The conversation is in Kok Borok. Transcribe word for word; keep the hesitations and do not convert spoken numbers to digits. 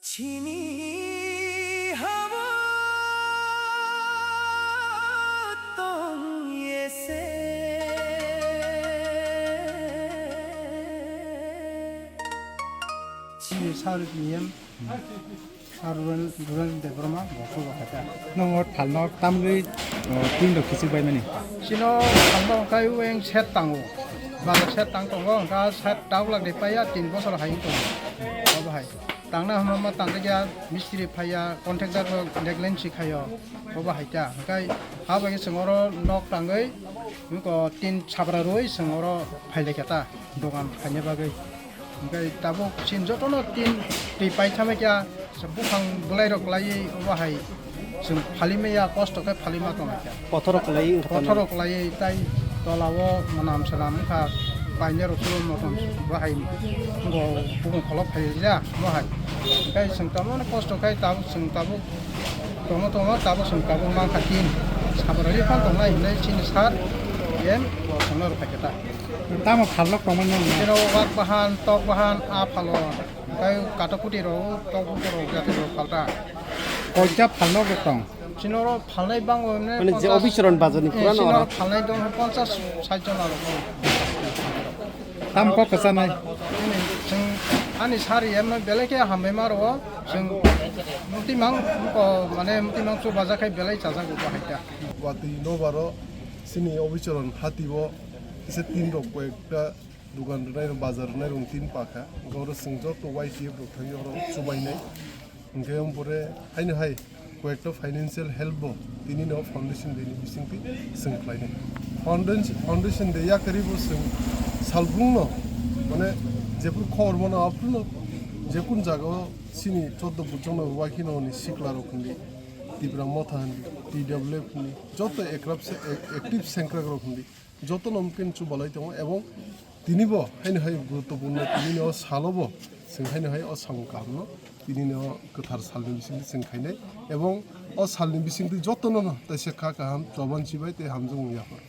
Chini habo tong ese. Chini sar niyam, sar Rural, Rural Debbarma, Bokol Bakata. Nongo thalno tamgwi, o, tin rok kichik bai mani. Chino thalno kai weng set tango. Bala set tang tongo, ka set tawlak de paya tin bosor hai tongo. Obo hai. Tangna hwnba ma tangjakya, mistri phaiya, contractor bo negligence khaio, bobo hai kha. Hwnkhe ha bai chwng oro nok tangwi, wngko tin sabra rwi chwng oro phailaikha ta, dogan khaina bagwi. Hwnkhe tabuk chini jotono tin twi paithama kya, buphang bwlairok laiwi obo hai. Chwng phalimaya, kosto khe phalima tongkha. Pothorok kwlai wngkha tamo. Pothorok kwlai tai tolao mwnam swnam wngkha, painirok chwlo motom bahai wngkha, bumung kholop phaiya mo hai. Tei chwng tamo kosto khai tabuk chwng tabuk tongo tongo tabuk chwng tabuk mankha tin. Sabrani phang tongnai hinwi chini sar yen bo chwngno rwkha khe ta. Tamo phalnok tongmani nang? Chino wak bahan, tok bahan, a phalo. Tei kato kuti rok, tok buku rok, jati rok phalta. Koita phalnok rok tong? Chino oro phalnai bango emne. Mane je ponchas, obicharon bazar ni eh, pura no chino oro? Oro phalnai dong ponchas sait jon aro. Tam kok kwchanai? Chwng ani sari emno belai khe hambai ma rwo. Chwng mutimang ko mane mutimang chu baja khai belai chajago bo hai ta. Watwi no baro chini obicharon hati bo kisa tin rok koyekta Dugan rwnai rok, bazar rwnai rok tin pakha. Hwnkhe oro chwng joto Y T F rok thangwi oro chubainai. Hwnkhe ompore haino hai koyekta financial help bo tini no foundation day ni bisingtwi chwng khlainai. Foundation, foundation day yakarwi bo chwng salbrum no, mane, jephuru khobor mano aphuru no jekun jaga o chini choddo bujok no rwbaikhe no ni sikla rok hindi, Tipra Motha hindi, T W F hindi, joto ekrap se, active sengkrak rok hindi. Jotono mungkin chubalai tongo ebong tinibo haino hai guruttopurno tinini o salobo chwng haino hai o samung kahamno tinini o kwthar salni bisingtwi chwng khainai ebong o salni bisingtwi jotono taisa kha kaham choban chibai tei hamjakmung yaphar.